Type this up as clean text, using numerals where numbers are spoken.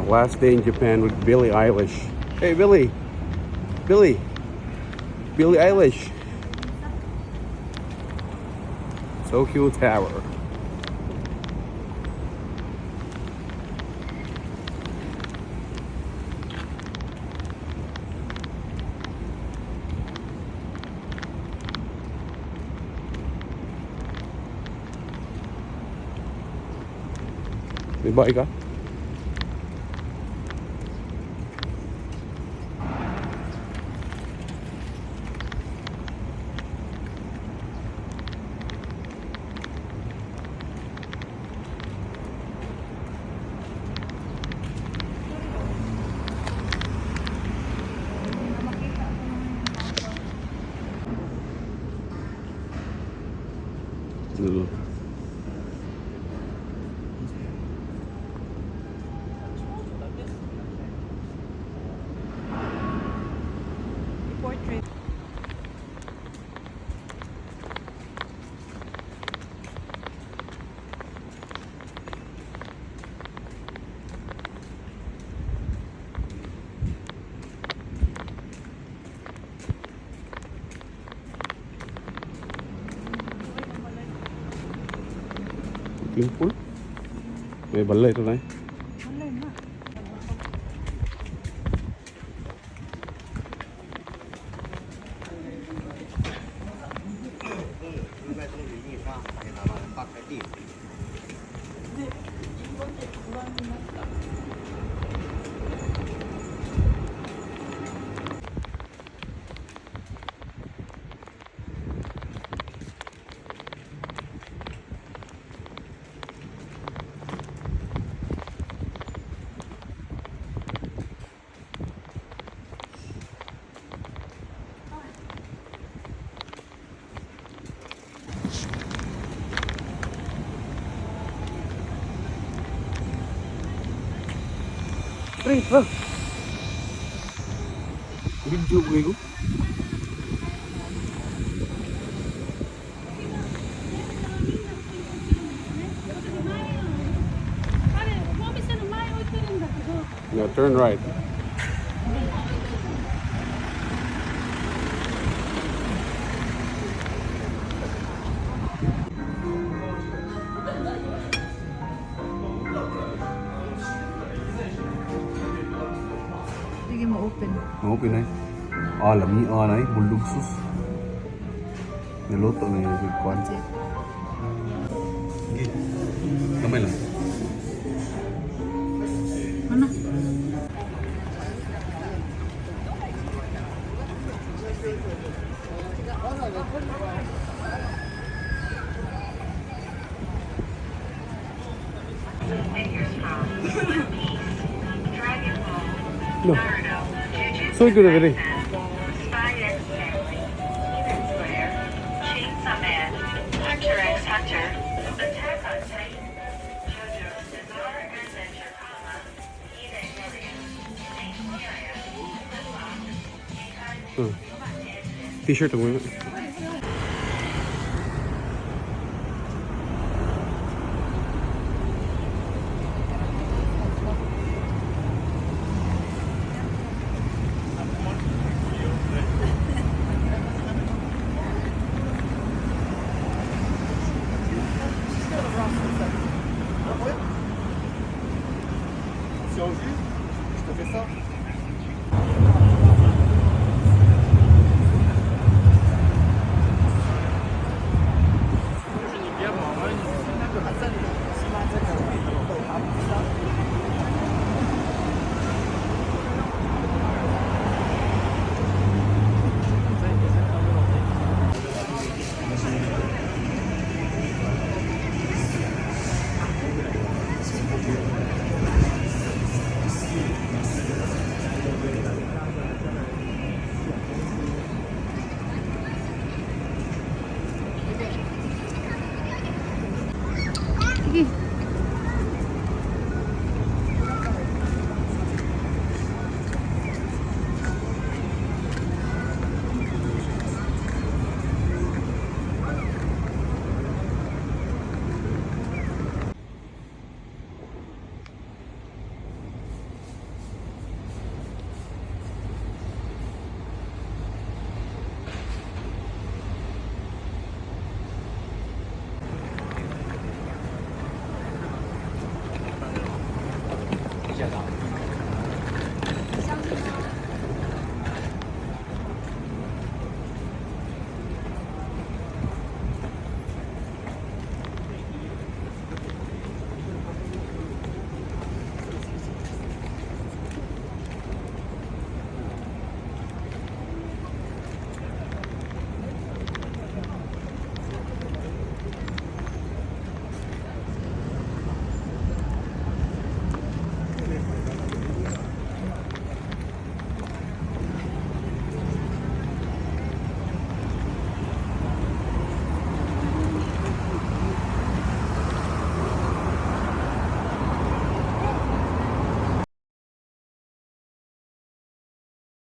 Last day in Japan with Billie Eilish. Hey, Billy. Billy. Billie Eilish. Tokyo Tower. May bae ka? Makita ko naman yung mga Ano? Portrait. Temple? May balay ito na eh. Wala na. Pre, tara. Video ko ko. あれ、お店の前置いてるんだけど。 Yeah, turn right. Sige mo open. Open na eh. Ah, lami ah na eh. Bulugsus. Niluto na yung kwan. Sige. Kamay lang. Ano? No. So good na rin. Spy X Family, Demon Slayer, Chainsaw Man, Hunter x Hunter, Attack on Titan, JoJo's Bizarre Adventure, comma, Evangelion, Saint Seiya, Flip-Flop, T-shirt ang muna. Si en vue, je te fais ça. 驾照。